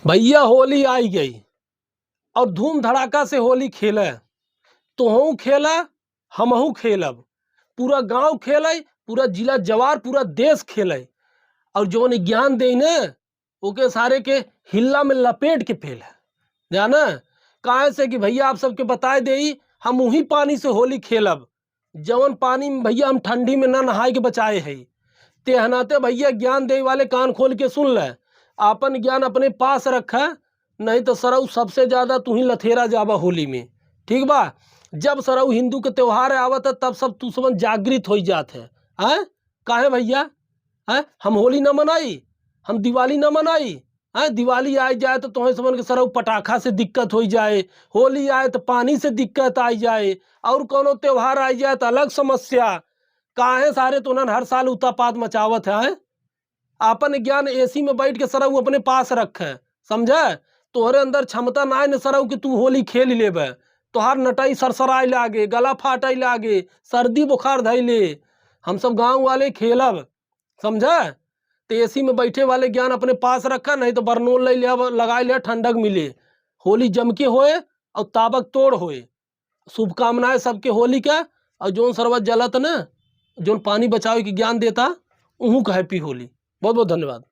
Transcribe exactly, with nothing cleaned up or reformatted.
भैया, होली आई गई और धूम धड़ाका से होली खेले। तोहू खेला, हमहू खेलब, पूरा गांव खेले, पूरा जिला जवार, पूरा देश खेले। और जौन ज्ञान दे न, ओके सारे के हिल्ला में लपेट के फेल है, जाना। काहे से कि भैया, आप सबके बताए देई, हम उही पानी से होली खेलब, जवन पानी में भैया हम ठंडी में ना नहाए के बचाए है। तेहनाते भैया, ज्ञान देवे वाले, कान खोल के सुन ले, आपन ज्ञान अपने पास रख, नहीं तो सरऊ सबसे ज्यादा तू ही लथेरा जाबा होली में, ठीक बा? जब सरऊ हिंदू के त्योहार आवत है, तब सब दुश्मन जागृत हो जात है। हैं? काहे भैया? हैं? हम होली ना मनाई, हम दिवाली ना मनाई? हैं? दिवाली आ जाए तो तोहे समझ के सरऊ पटाखा से दिक्कत हो जाए, होली आए तो पानी से दिक्कत आ जाए, और कोनो त्योहार आ जाए तो अलग समस्या। काहे सारे तोहन हर साल उतापात मचावत है? आपन ज्ञान एसी में बैठ के सरऊ अपने पास रखे, समझे? तोहरे अंदर क्षमता ना है न सरऊ कि तू होली खेल लेबे। तोहार नटाई सरसराए लागे, गला फाटे लागे, सर्दी बुखार धइ ले। हम सब गाँव वाले खेलब, समझे? तो एसी में बैठे वाले ज्ञान अपने पास रखा, नहीं तो बरनोल ले लिया, लगाए लिया, ठंडक मिले। होली जम के होए और ताबक तोड़ होए। शुभकामनाएं सबके होली का। और जौन सरवा जलत न, जौन पानी बचावे के ज्ञान देता, उहू का happy होली। बहुत बहुत धन्यवाद।